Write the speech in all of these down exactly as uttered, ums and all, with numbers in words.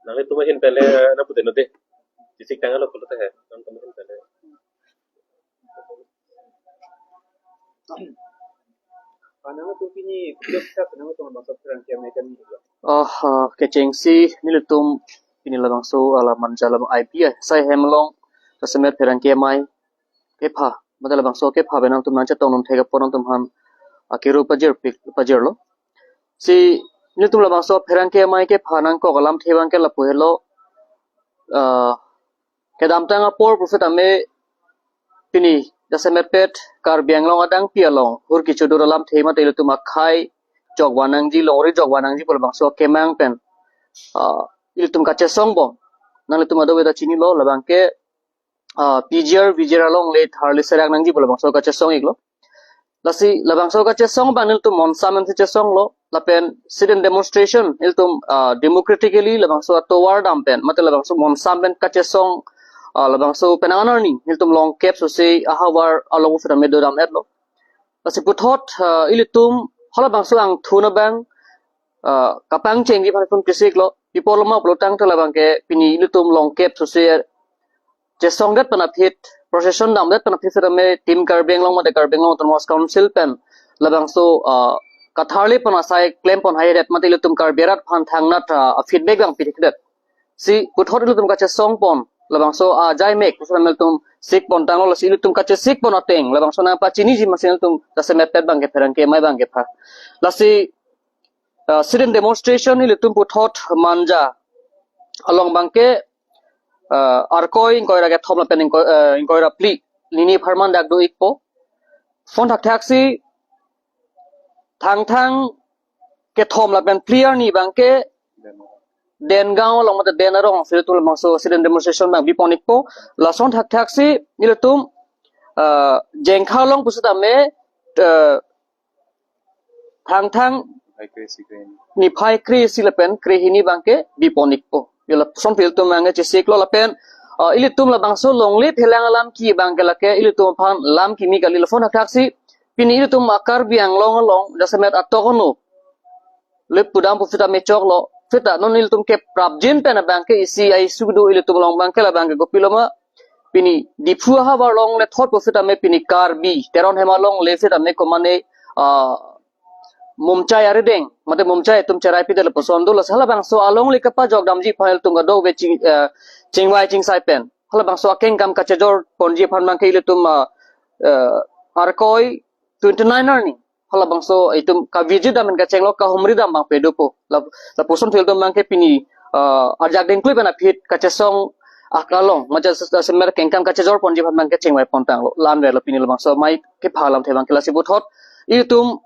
Nangtum ahin pen le nangpute no de. Chesik tanglo pulote he. Nangtum ahin pen le. Nangtum pini, nangtum bangso pherangke amei kan ni. Oh, ah, kechengsi nelitum pini labangso alam manja alam I P I sai hem along jasemet pherangke amei kepha, mate labangso kepha pen nangtum nangchetong num thek apot nangtum aphan akiru pajir pik, pajirlo. Si nelitum labangso pherangke amei kepha nangkok alamthe abangke lapu helo, ah, kedamtang apor pusitame pini jasemetpet Karbi Anglong adangpi along hur kechodur alamthe mate ilitum akhei jokvan nangji, longri jokvan nangji pu labangso akemang pen, ah, ilitum kachesong bom. Nanglitum kadokave ta chinilo, labangke, ah, P G R V G R alongle tharli serak nangji pu labangso kachesong iklo. Lasi labangso kachesong abang nelitum monsam pensi chesonglo, lapen sit-in demonstration nelitum, ah, democratically labangso atovar dam pen mate labangso monsam pen kachesong, ah, labangso penang anarni nelitum longkep sose ahavar along pusitame dodam-etlo. Lasi puthot, ah, ilitum halabangso angthun abang, ah, kapangchengji aphan ilitum kesiklo. Pi apotlo ma pulotangte labangke pini ilitum longkep sose chesongdet pen aphi, procession damdet pen aphi sitame Team Karbi Anglong mate Karbi Anglong Autonomous Council pen labangso, ah, katharli pon asai klem pon haidet mate ilitum Karbi arat aphan thangnat, ah, feedback abang pithikdet. Si puthot ilitum kachesong pon labangso ajaimek sitame ilitum sik pon tanglo, lasi ilitum kachesik pon ateng labangso nangpachiniji amatsi ilitum jasemetpet abangke pherangke amei abangke pha. Lasi, ah, sit-in demonstration ilitum puthot manja along abangke, ah, Arkoi ingkoi ra kethom lapen ingkoi, ah, ingkoi ra phli nini apharman dak do-ikpo. Lason thakthaksi Thangthang kethom lapen phli arni abangke Dengaon along mate Den arong si ilitum labangso sit-in demonstration abang bipon-ikpo. Lason thakthaksi ilitum, ah, Jengkha along pusitame, ah, Thangthang niphai kre-isi lapen krehini abangke bipon-ikpo. Yo lason ilitum abangke chesiklo lapen, ah, ilitum labangso longle phelang alam ke abangke lake ilitum aphan lam kimi kali. Lason thakthaksi pini ilitum a-Karbi Anglong along jasemet atok ono le pudam pusitame choklo. Seta non ilitum keprapjin pen abangke isi a-issue do ilitum along abangke labangke kopilo ma, pini Diphu ahavar along le thot pusitame pini Karbi Teron hem alongle sitame komane, ah, Mumchai arideng mate Mumchai atum cherai pide lapuson do, lasi halabangso alongle kapajok damji aphan ilitum kadokave ching, ah, chingvai chingsai pen halabangso akengkam kachejor ponji aphan abangke ilitum, ah, ah, Arkoi twenty nine arni halabangso itum kaviji dam pen kachenglo, kahumri dam abang pedopo. La, lapuson ilitum abangke pini, ah, ajak dengklui pen aphi kachesong akalong mate jasemet kengkam kachejor ponji aphan abangke chingvai pon tanglo. La-anverlo pini labangso amei kepha alamthe abangke. Lasi puthot ilitum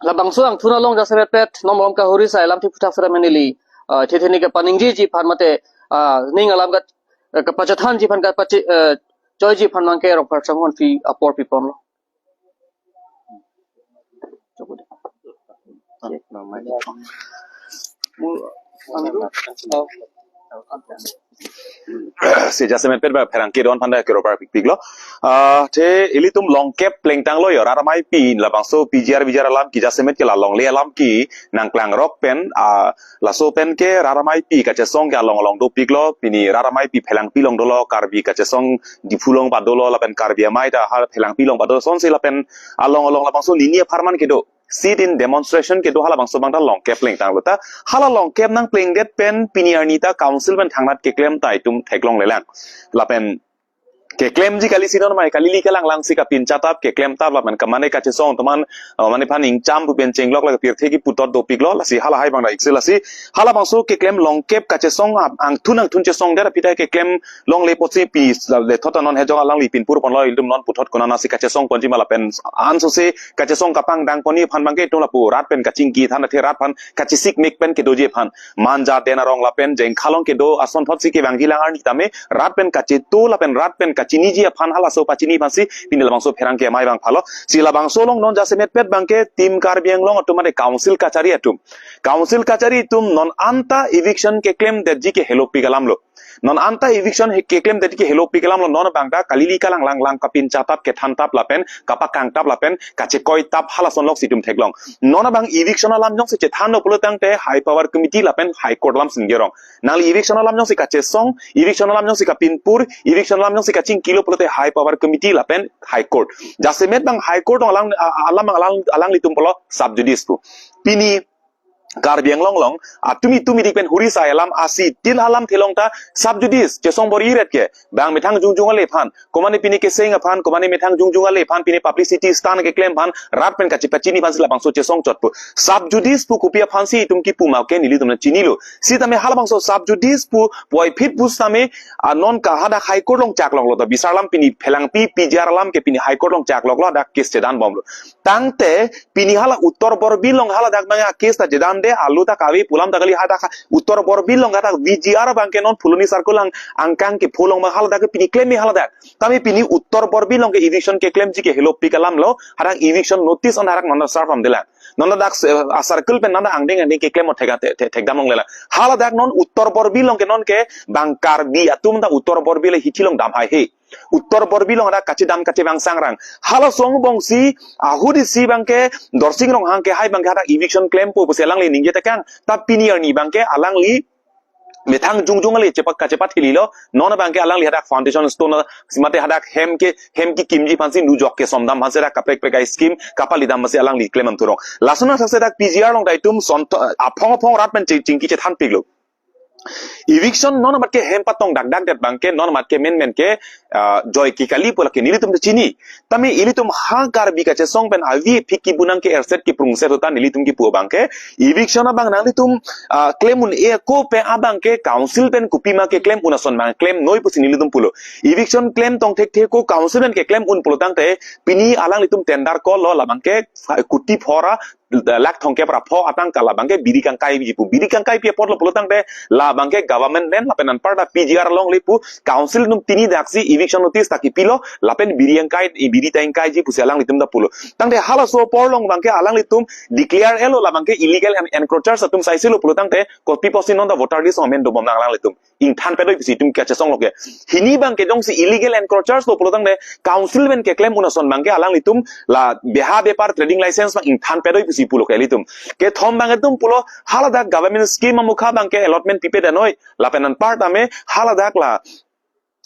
labangso angthun along jasemetpet non malom kahuri sai alamthe aphuthak sitame neli, ah, thetheni kapaningjiji aphan mate, ah, ning alam ka, kapachethanji aphan kapache, ah, choiji aphan abangke Rongphar Chonghon aphi apor piponlo. Si jasemetpet ba pherangke don aphan ta kirobar pikpiklo. Ah, te ilitum longkep plengtanglo yo, rat ameipi labangso P G R V G R alam ke jasemet ke la longle alam ke nangklangrok pen, ah, laso pen ke rat ameipi kachesong ke along along dopiklo, pini rat ameipi Phelangpi along dolo, Karbi kachesong Diphu along ba dolo, lapen Karbi amei ta ha Phelangpi along ba do, lasonsi lapen along along labangso nini apharman kedo sit-in demonstration kedo halabangso abang ta longkep plengtanglo ta, hala longkep nangplengdet pen pini arni ta council pen thangnat keklem ta itum theklonglelang. Lapen keklemji kali si non amei, kali li kalang lang si kapincha tap, keklem tap lapen kamane kachesong atum an, uh, mane aphan ingcham pu pen chenglok la pirthe kipu tot dopiklo, lasi halahai abang ta iksil lasi. Halabangso keklem longkep kachesong ap-, angthun angthun chesongdet aphi ta keklem longle apotsi pini le thot non hejong alangli pinpur ponlo, ilitum non puthot konatsi kachesong ponji ma lapen ansose kachesong kapangdang ponji aphan abangke itum lapu rat pen kachingki than athe rat aphan kachesik mek pen kedoji aphan. Manja Den arong lapen Jengkha along kedo ason thotsi kevangji lang arni tame rat pen kacheto lapen rat pen kachiniji aphan halaso pachini aphansi pini labangso pherangke amei abang phalo. Si labangso along non jasemetpet abangke Team Karbi Anglong atum mate council kachari atum. Council kachari atum non anta eviction keklemdetji ke helopik alamlo. Non anta eviction he keklem tadi ke helopik alam lo, non abang ta kalili kalang lang lang kapincha tap kethan tap lapen kapakang tap lapen kachekoi tap halason lok si itum theklong. Non abang eviction alam jongsi chethanlo pulo tangte High Power Committee lapen High Court alam si ningje rong. Nangli eviction alam jongsi kachesong, eviction alam jongsi kapinpur, eviction alam jongsi kachingkilo pulote High Power Committee lapen High Court. Jasemet abang High Court along alang, a-, alam alang, alanglitum pulo sub judice pu. Pini Karbi Anglong along atumi tumi dik pen huri sai alam asi til alam thelong ta sub judice chesong bor-iret ke, bang methang jongjong ale aphan, komane pini keseng aphan, komane methang jongjong ale aphan, pini publicity stunt keklem aphan, rat pen kachepachini aphan si labangso chesong chot pu. Sub judice pu kopi aphan si itum kipu ma ke nelitum nangchinilo. Sitame halabangso sub judice pu puvoiphit pusitame, ah, non ke hadak High Court along chakloklo, ta bisar alam pini phelangpi P G R alam ke pini High Court along chakloklo, hadak case chedan bomlo. Tangte pini hala Uttar Borbil along haladak abang a-case ta chedan de, alu ta kave pu alam ta kali, hadak Uttar Borbil along hadak V G R abang ke non Phuloni circle along angkang kepho along abang haladak ke pini klem me haladak. Tame pini Uttar Borbil along ke eviction keklemji ke helopik alam lo, hadak eviction notice on hadak non serve damdelang. Non hadak, eh, a-circle pen non angdeng angdeng keklem o thek, thek, thek, thekdam longlelang. Haladak non Uttar Borbil along ke non ke bang Karbi atum ta Uttar Borbil hithi along dam haihe. Uttar Borbil along hadak kachedam kachevang sangrang. Halaso angbong si, ahut isi abang ke Dorsing Ronghang kehai abang ke hadak eviction klempo pusi alangli ningje tekang. Ta pini arni abang ke alangli methang jongjong ale chepat kachepat hililo, non abang ke alangli hadak foundation stone si mate hadak hem ke, hem kekimji aphan si nujok kesom dam aphan si hadak kaprek prek a-scheme kapali dam aphan si alangli klem an thurong. Lason athak si hadak P G R along ta itum son tho-, aphong aphong rat pen ching-, chingki chethanpiklo. Eviction non amat ke hem patong dak dak det abang ke, non amat ke men men ke, ah, joike kali pu lake nelitum ta chini. Tame ilitum ha Karbi kachesong pen avi phiki bunang ke erset kiprungset ahut ta nelitum kipu abang ke, eviction abang nanglitum, ah, klem un-e ako pen abang ke council pen kopima keklem un ason abang klem noi pusi nelitum pulo. Eviction klem tong thekthe ako council pen keklem un pulo tangte pini alanglitum tender call lo, labang ke kuti phora lakh thomkep ra pho atangka labang ke biri kangkaiji pu. Biri kangkaipi apotlo pulo tangte labang ke government land lapen anparta P G R alongle pu, council atum tini daksi eviction notice ta kipilo, lapen biri kangkai, biri ta ingkaiji pusi alanglitum ta pulo. Tangte halaso apor along abang ke alanglitum declare elo labang ke illegal en-, encroachers atum saisilo pulo tangte kopi pusi non ta voter list amen dobomnang alanglitum. Ingthan pedoi pusi itum kachesong lo ke. Hini abang ke jongsi illegal encroachers lo pulo tangte council pen keklem un ason abang ke alanglitum la beha bepar trading license abang ingthan pedoi pusi pulo ke ilitum. Kethom abang itum pulo haladak government scheme amukha abang ke allotment pipedet noi. Lapen anparta me haladak la,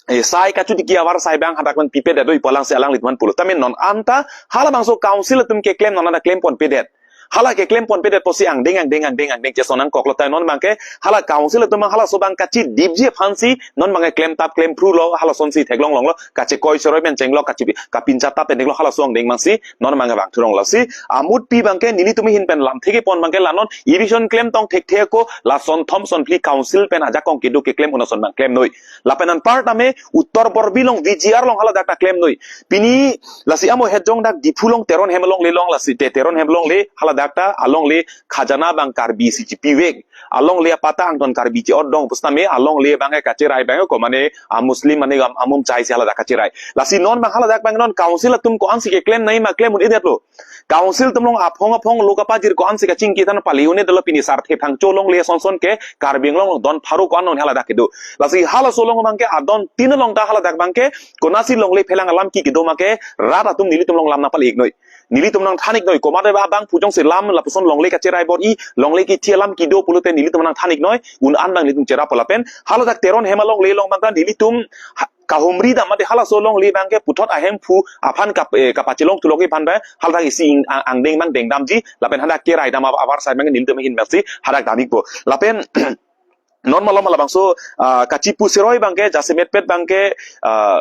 eh, sai kachutiki avarsai abang hadak abang pipedet noi pu alang si alanglitum pulo. Tame non anta halabangso council atum keklem non anta klem ponpedet. Hala keklem ponpedet pusi angdeng angdeng angdeng angdeng cheson nangkoklo, tai non abang ke hala council atum abang halaso abang kachidipji aphan si non abang ke klem tap klem phrulo, halason si theklong longlo, kachekoi cheroi pen chenglo, kachi kapincha tap pen chenglo, halaso angdeng abang si non abang ke vang thurong lo. Si amutpi abang ke nelitum ahin pen lamthe kepon abang ke la non eviction klem tong thekthe ako la son thom son phli council pen ajakong kedo keklem un ason abang klem noi. Lapen anparta me Uttar Borbil along V G R along haladak ta klem noi. Pini lasi amo het jong dak Diphu along Teron hem alongle along, lasi te Teron hem alongle haladak ta alongle khajana abang Karbi si chipivek. Alongle apata angton Karbi chi-ot dong pusitame alongle abang ke kacherai abang ko mane a Muslim mane am-, amum chai si haladak kacherai. Lasi non abang haladak abang non council atum ko-an si keklem noi ma klem un-edetlo. Council atum along aphong aphong lo kapajir ko-an si kachingki than pali un-edetlo, pini Sarthe Phangcho alongle son son ke Karbi Anglong along don pharo ko-an non haladak kedo. Lasi halaso along abang ke adon tin along ta haladak abang ke konasi longle phelang alam ki kedo ma ke rat atum nelitum along lam nangpale-ik noi. Nelitum nangthan-ik noi. Komat abang phu jongsi lam lapuson longle kacherai bor-i, longle kithi alam kido pulote nelitum nangthan-ik noi. Un an abang nelitum cherap lapen haladak Teron hem alongle along abang ta nelitum ha-, kahumri dam mate halaso alongle abang ke puthot ahemphu aphan kap-, eh, kapachelong thulok aphan ba haladak isi ing-, a-, angdeng abang dengdamji lapen hadak kerai dam a-, avarsai abang nelitum ahin abang si hadak dam-ikpo. Lapen non malom labangso, ah, kachipu cheroi abang ke, jasemetpet abang ke, ah,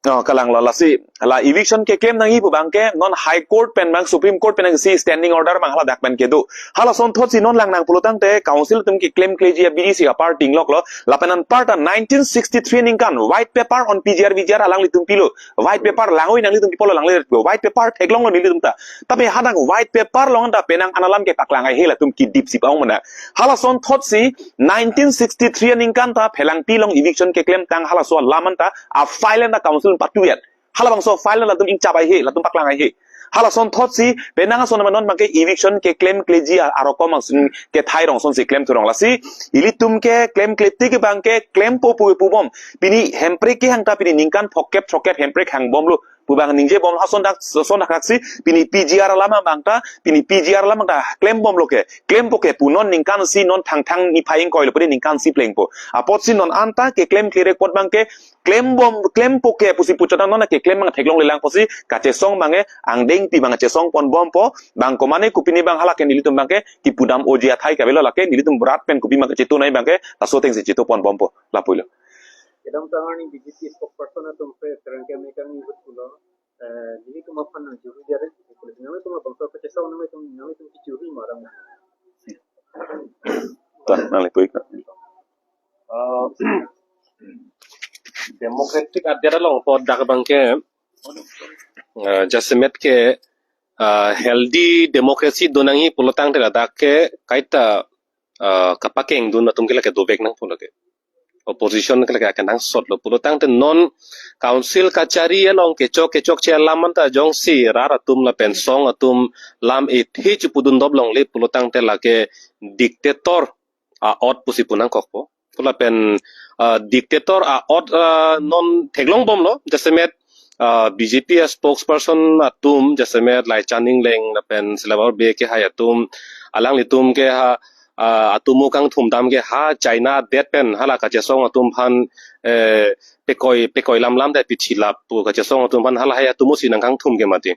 oh, kalang lo, lasi la eviction keklem nangji pu abang ke non High Court pen abang, Supreme Court pen abang si standing order abang haladak pen kedo. Halason thot si non lang nang pulo tangte council atum keklemkleji abidi si apar tingloklo. Lapen anparta nineteen sixty-three aningkan white paper on P G R V G R alanglitum pilo. White paper langoi nanglitum pipolo, langle white paper theklonglo nelitum ta. Tapi hadak white paper along ta penang an alam kepaklang haihe, latum kidip si pa-ong mana. Halason thot si nineteen sixty-three aningkan ta Phelangpi along eviction keklem tang halaso alam anta a-file anta council patuet. Halabangso file latum ingchap haihe, latum paklang haihe. Halason thotsi, penang ason non abangke eviction keklemkleji a-, arokom angsun kethai rong sonsi klemthurong. Lasi, ilitum keklemkle tik abangke klempo pu pubom. Pini Hemprek kehang ta pini ningkan phokep throkkep Hemprek hangbomlo pu abang ningjebom, halason dak, son dak si, pini P G R alam abang ta, pini P G R alam abang ta klembomlo ke, klempo ke pu non ningkan isi, non Thangthang niphai ingkoi lo pini ningkan isi plengpo. Apotsi non anta keklemkle rek apot abangke klembom, klempo ke pusi puchot non keklem abang theklonglelang pusi kachesong abangke angdengpi abang chesong ponbompo, bang komane kopine abang hala ke nelitum abangke kipudam oji athai kavelo, lake nelitum berat pen kopi abangke chetu nai abangke laso atengsi chetu ponbompo, lapulo. Kedamtang arni B J P spokesperson atum pen terang kami kami ibut pulo, eh, nelitum aphan nang juri jare, nanglitum abang so kachesong nanglitum, nanglitum kechuri marang. Ta, nangli pui ka. Uh, democratic adet along pu dak abangke, uh, jasemet ke, uh, healthy democracy do nangji pulotangte ladak ke kaita, uh, kapakengdun atum ke lake dovek nangpo lake. Opposition ke lake kenangsotlo pulotangte non council kachari along kechok kechokche alam anta jongsi rat atum lapen song atum lam ethe chepudun dop longle pulotangte lake dictator a-ot pusi pu nangkokpo. Pu lapen, ah, dictator a-ot, ah, non theklongbomlo, jasemet, ah, B J P a-spokesperson atum, jasemet Laichan Engleng lapen Silabor Bey kehai atum, alanglitum ke ha, ah, atomo kangthum dam ke ha China adet pen hala kachesong atum aphan, eh, pekoi, pekoi lamlam det pithilap pu kachesong atum aphan halahei atomo si nangkangthum ke mati.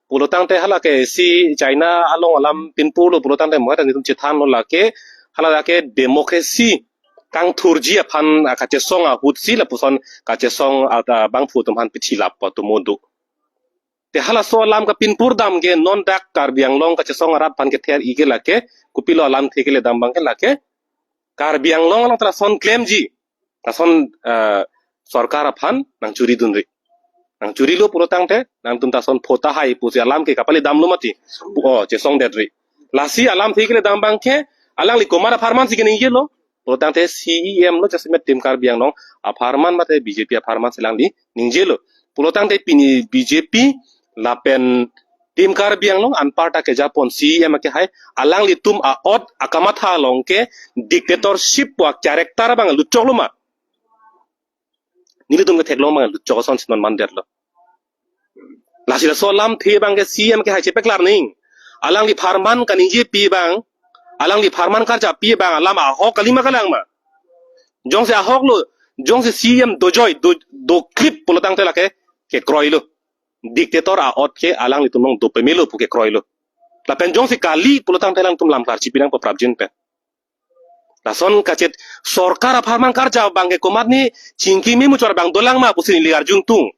Pulotangte hala ke si China along alam pinpurlo pulotangte mo ta nelitum chethanlo lake, hala lake democracy kangthurji aphan, ah, kachesong ahut si lapuson kachesong, ah, ah, bangphu atum aphan pithilap pu atomo do. Te halaso alam kapinpur dam ke non dak Karbi Anglong kachesong arat aphan kether-i ke lake, kopilo alamthe kele dam abangke lake, Karbi Anglong along ta lason klemji, lason, eh, sorkar aphan nangchuri dunri. Nangchurilo pulotangte, nangtum ta lason pho tahai pusi alam ke kapale damlo mati. Pu-, oh, chesongdetri. Lasi alamthe kele dam abangke, alangli komat apharman si keningjelo. Pulotangte C E M lo jasemet Team Karbi Anglong apharman mate B J P apharman si alangli ningjelo. Pulotangte pini B J P lapen Team Karbi Anglong anparta kejapon C E M kehai alanglitum a-ot akamatha along ke dictatorship pu a-character abang lutchoklo ma. Nelitum ketheklong abang lutchok ason si non mandetlo. Lasi laso alamthe abangke C E M kehai chepaklar ning. Alangli apharman kaningjepi abang, alangli apharman karjapi abang, alam ahok kali ma kalang ma. Jongsi ahoklo, jongsi C E M dojoi, do, doklip pulotangte lake, kekroilo. Dictator a-ot ke alanglitum along dopemelo pu kekroilo. Lapen jongsi kali pulotangte alangtum lam klarchipi nangpo prapjin pen. Lason kachet sorkar apharman karja abangke komatne chingki memuchot abang dolang ma pusi neli arjuntung.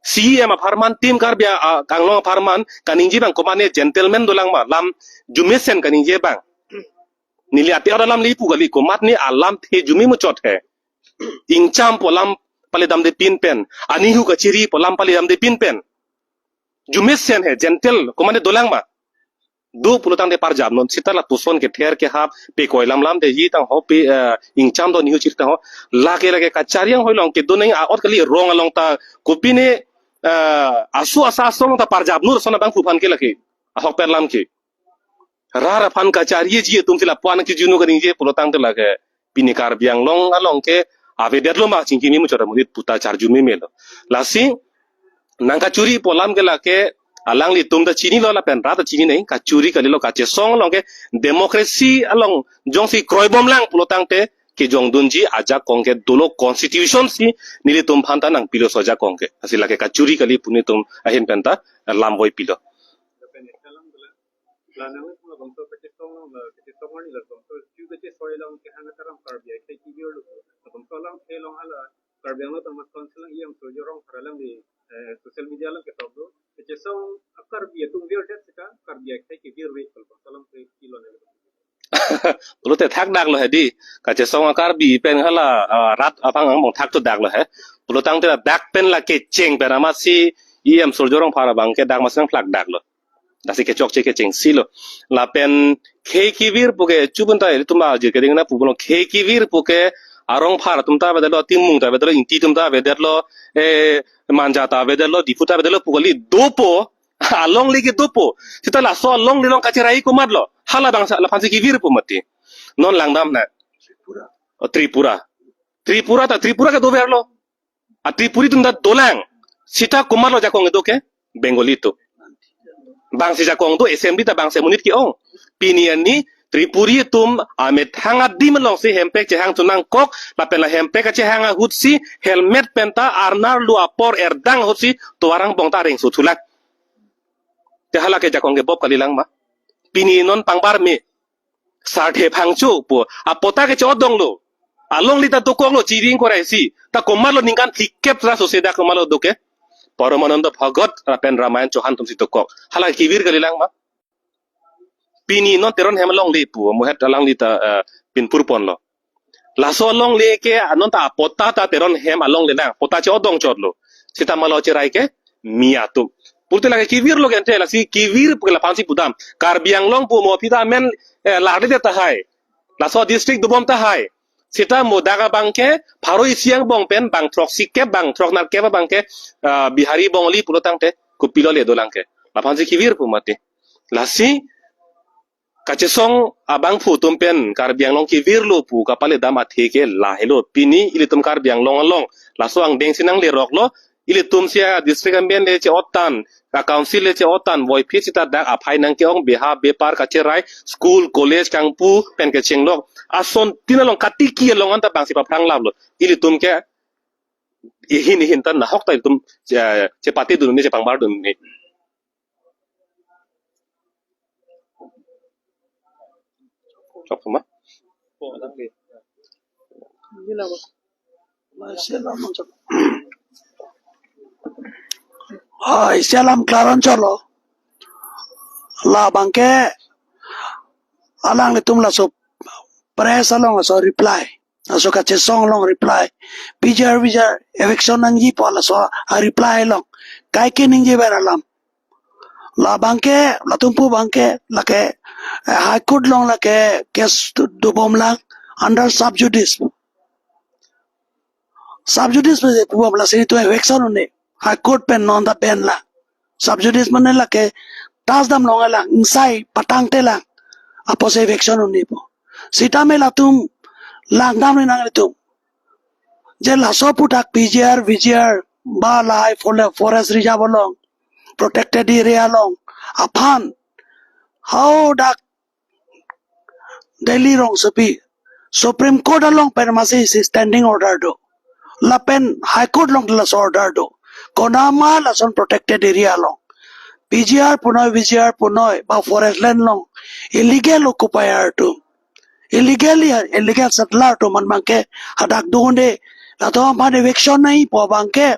C E M apharman Team Karbi a-, a-, Anglong apharman kaningje abang komatne gentleman dolang ma, lam jumesen kaningje abang. Neli ate ora lam le pu kali komatne alamthe jume muchot he. Ingcham pu alam pale damde pin pen. Anihu kachiri pu alam pale damde pin pen. Jumesen he, gentle, komatne dolang ma. Do pulotangte parjap non, seta lapuson kether kehap, pekoi lamlam detji tangho, pe, eh, ingcham do nihu chiri tangho, lake lake kachari anghoi along kedo nang a-ot kali rong along ta, kopine, eh, asu asa asong ta parjap nur sona bangphu aphan ke lake, ahok pen lam ke. Rat aphan kachariji atum si lapu-an kijunu kaningje pulotangte lake, pini Karbi Anglong along ke avedetlo ma chingki memuchot amonit puta charju memelo. Lasi nangkachuri pu alam ke lake alanglitum ta chinilo lapen rat ta chini nai, kachuri kalilo, kachesong along ke democracy along jongsi kroibomlang pulotangte kejongdunji ajakong ke dolo, constitution si nelitum aphan ta nangpilo so ajakong ke. Lasi lake kachuri kali pu nelitum ahin pen ta lam voipilo. Lapen ekalang dula, la nanglitum labangso kachesong along la, kachesong arni labangso ju kachesoi along kehang ataram Karbi akhei kevir lo. Labangso alamthe along hala Karbi Anglong Autonomous Council along E M Surjya Rongphar alangli, eh, social media along ketok do. Kachesong a-Karbi atum virdet seta Karbi akhei kevirve, labangso alamthe pilo nang. Pulote thakdaklo hedi. Kachesong a-Karbi pen hala, ah, rat aphan angbong thakto daklo he. Pulotangte dak pen la kecheng pen amatsi E M Surjya Rongphar abangke dak amatsi nangphlakdaklo. Lasi kechokche kechengsi lo. Lapen khei kevir puke chubun ta ilitum ajir keding na pu pulo khei kevir puke Arongphar atum ta avedetlo, Timung ta avedetlo, Ingti atum ta avedetlo, eh, Manja ta avedetlo, Diphu ta avedetlo pu kali, dopo, alongle ke dopo. Seta laso alongle along kacherai komatlo? Hala abang sa-, laphansi kevir pu mati. Non langdamnang. O, Tripura. Tripura ta, Tripura ke doverlo. A Tripuri atum ta dolang. Seta komatlo jakong kedo ke? Bengali atum. Bangsi jakong do, assembly ta bangsi monit ke-ong. Pini arni Tripuri atum amethang adim alongsi hemprek chehang chonangkok, lapen la hemprek kachehang ahutsi helmet pen ta arnar lu apor erdang ahutsi tovar angbong ta areng so thulak. Te hala ke jakong kebop kalilang ma? Pini non pangbar me. Sarthe phangcho pu. A patta ke chodonglo. Alongle ta dokoklo, chiring korai si. Ta komatlo ningkan phlikep ra sose dak komatlo do ke? Paramananda Bhagat lapen Ramayan Chauhan atumsi dokok. Hala kevir kalilang ma? Pini non Teron hem alongle pu, mohet alangli ta, eh, pinpur ponlo. Laso alongle ke non ta a patta ta Teron hem alongle nang, patta chodong chotlo. Seta malo cherai ke? Miya atum. Purte lake kevirlo ke ante, lasi kevir pu ke laphansi pudam. Karbi Anglong pu mo aphi ta amen, eh, larle tahai. Laso district dobom tahai. Seta mo dak abang ke pharo isi angbong pen bang throksikep, bang throknerkep abang ke, ah, Bihari Bongali pulo tangte kopilo le dolang ke? Laphansi kevir pu mati. Lasi kachesong abangphu atum pen Karbi Anglong kevirlo pu kapaledam athe ke lahelo. Pini ilitum Karbi Anglong along laso angdengsi nangleroklo. Ilitum si a district amen le che-ottan, a council le che-ottan, voiphit seta dak aphai nangke-ong, beha bepar kacherai, school, college kangpu pen kechenglok. Asontin along katiki along anta bangsi paphrang laplo. Ilitum ke ihin ihin ta nahok ta ilitum che, chepatedun ne, chepangbar dun ne. Chok ma? Ai, isi alam klaran cholo. Labang ke alanglitum laso press along laso reply, laso kachesong along reply, P G R, P G R eviction nangji pu laso a reply along kaike ningjever alam. Labang ke, latum pu abang ke, lake, eh, High Court along lake case do-, dobomlang under sub judice. Sub judice pu bom, lasi itum eviction un-e. High Court pen non ta benlang. Sub judice mane lake tas damlonglang, ingsai patangtelang. Apotsi eviction un-e pu. Sitame latum langdamnang ilitum. Je laso aputhak P G R, V G R, ba lahai fore-, forest reserve along, protected area along aphan hadak Delhi rongsopi Supreme Court along pen masi isi standing order do. Lapen High Court along laso order do. Konama lason protected area along P G R punoi, V G R punoi, ba forest land along illegal occupier atum, illegally, illegal settler atum an abang ke hadak do un-e, latum aphan eviction nangji pu abang ke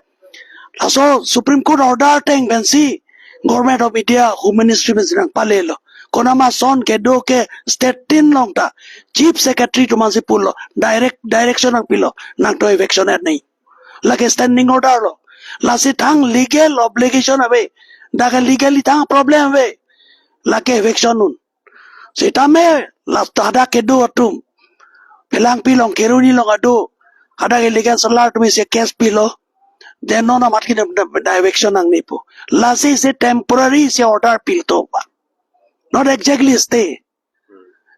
laso Supreme Court order ateng pensi Government of India Home Ministry pensi nangpalelo. Konama ason kedo ke state tin along ta Chief Secretary atum ansi pulo, direct direction nangpilo, nangtum eviction et nangji. Lake standing order lo. Lasi thang legal obligation ave. Dak legally thang problem ave. Lake eviction un. Sitame la hadak kedo atum, Phelangpi along, Kheroni along ado, hadak illegal settler atum isi case pilo. Then non amat ke da eviction nangne pu. Lasi isi temporary isi order pilo to ba. Not exactly stay.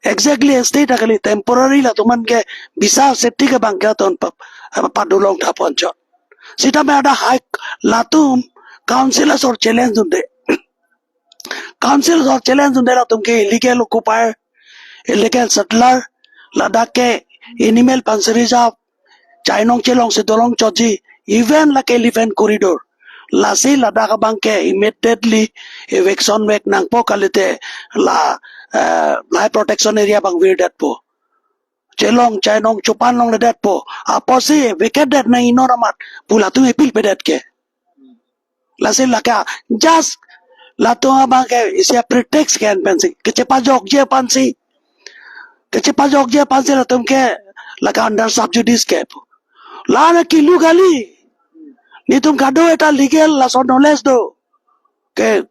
Exactly stay ta kali, temporary latum an ke visa safety ke abang ke ton pap, apa padulong thapon chot. Sitame ada high latum council asor challenge dunde. Council asor challenge dunde latum ke illegal occupier, illegal settler, ladak ke animal pansi reserve, chainong chelongsi dolong chotji, even lake elephant corridor. Lasi ladak abang ke immediately eviction vek nangpo kalite la, eh, la protection area abang virdetpo. Chelong chainong chopan longledetpo. Apotsi vacate det nangji non amat pu latum appeal pedet ke. Lasi lake just latum abang ke isi pretext ke-en pensi, kechepajokje aphansi. Kechepajokje aphansi latum ke lake under sub judice ke pu. La-an ke kelu kali. Netum kado-eta legal laso knowledge do. Ke,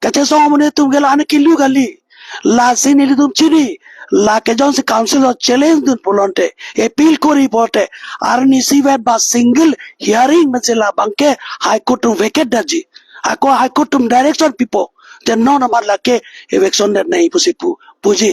kachesong amonit atum ke la-an ke kelu kali. Lasi nelitum chini. Lake jongsi council along challenge dun pulote, appeal kori pulote, arnisi vet ba single hearing pensi labangke High Court atum vacate detji. Ako High Court atum direction pipo, te non amat lake eviction det nangji pusi pu, puji.